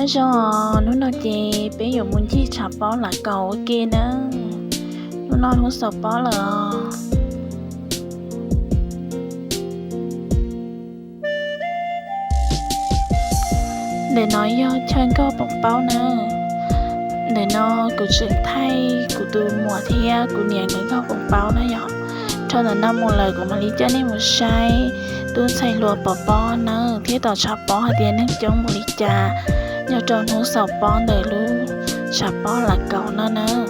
Nyob zoo, hnub no ces peb yuav mus ncig tshav pob Lav Kaus ua ke nawb. Hnub no hnub xaus pob lawm os. Ntawm no yog chaw nkauj poom paub nawb. Ntawm no kuv tseem thaij kuv tus muam thiab kuv niam nkawd nkauj poom paub na yom. Dhau ntawm no mus lawm kuv mam li coj nej mus saib tub ntxhais hluas pov pob nawb thiab tom tshav pob hais tias neeg coob npaum li cas nyob rau hnub xaus pob ntawm lub tshav pob Lav Kaus no nawb.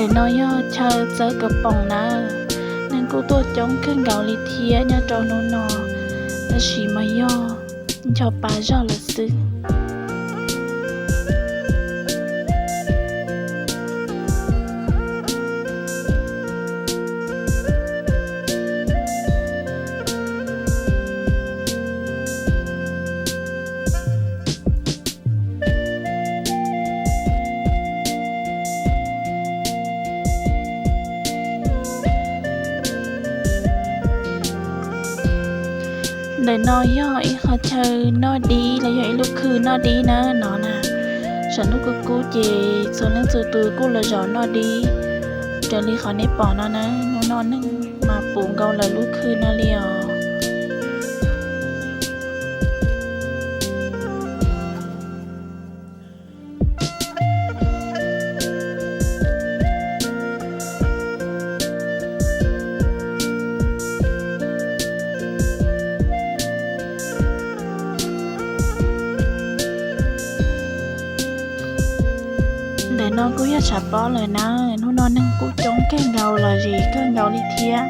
Ntawm no yog chaw txawb kav poom nawb. Neeg kuj tuaj coob kawg nkaus li thiab nyob rau hnub no, tab sis mas yog ncho pa zog lawm xwb. Ntawm no yog ib qhov chaw noj dib los yog ib lub khw noj dib na no na. Tsam hnub kub kub ces txhua leej txhua tus kuj los zaum noj dib raws li qhov nej pom no na. Hnub no neeg mas puv nkaus lawv lub khw no li os. Ntawm no kuj yog tshav pob lawm na. Hnub no neeg kuj coob kawg nkaus los zis kawg nkaus li thiab.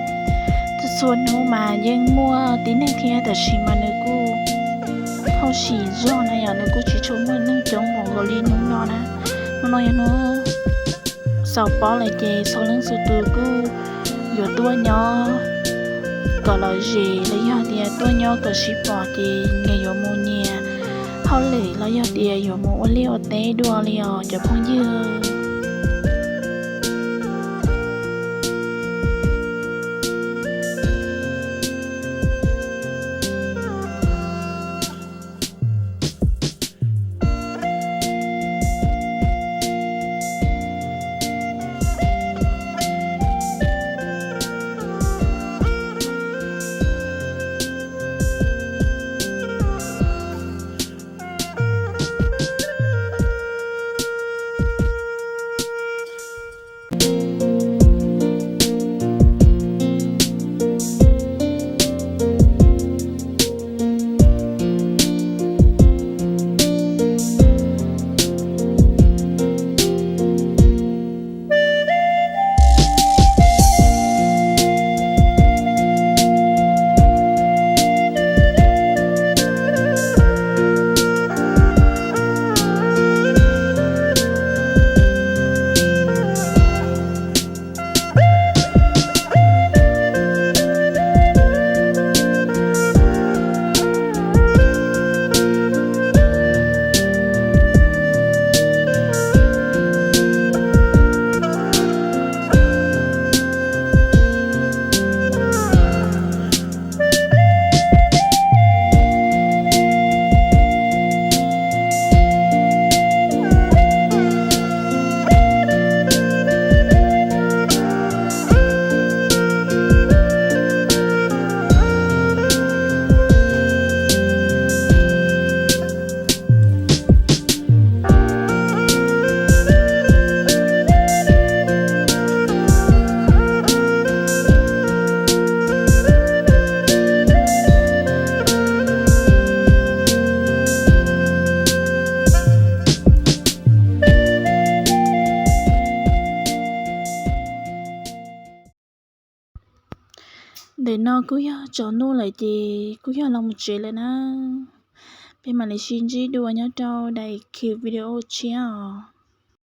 Txhua txhua hnub mas yeej muaj tib neeg thiab tab sis mas nws kuj hauj sim zog na yom, nws kuj tsis tshua muaj neeg coob npaum nkaus li hnub no na. Hnub no yog hnub xaus pob lawm ces txhua leej txhua tus kuj yuav tuaj nyob kom lom zem los yog tias tuaj nyob kom sib pom ces nyias yuav mus nyias hauj lwm los yog tias yuav mus ua liaj ua teb dua li os cov phooj ywg. Ntawm no kuj yog tsaus ntuj lawm ces kuj yog los mus tsev lawm na. Peb mam li sib ntsib dua nyob rau daim video tshiab os.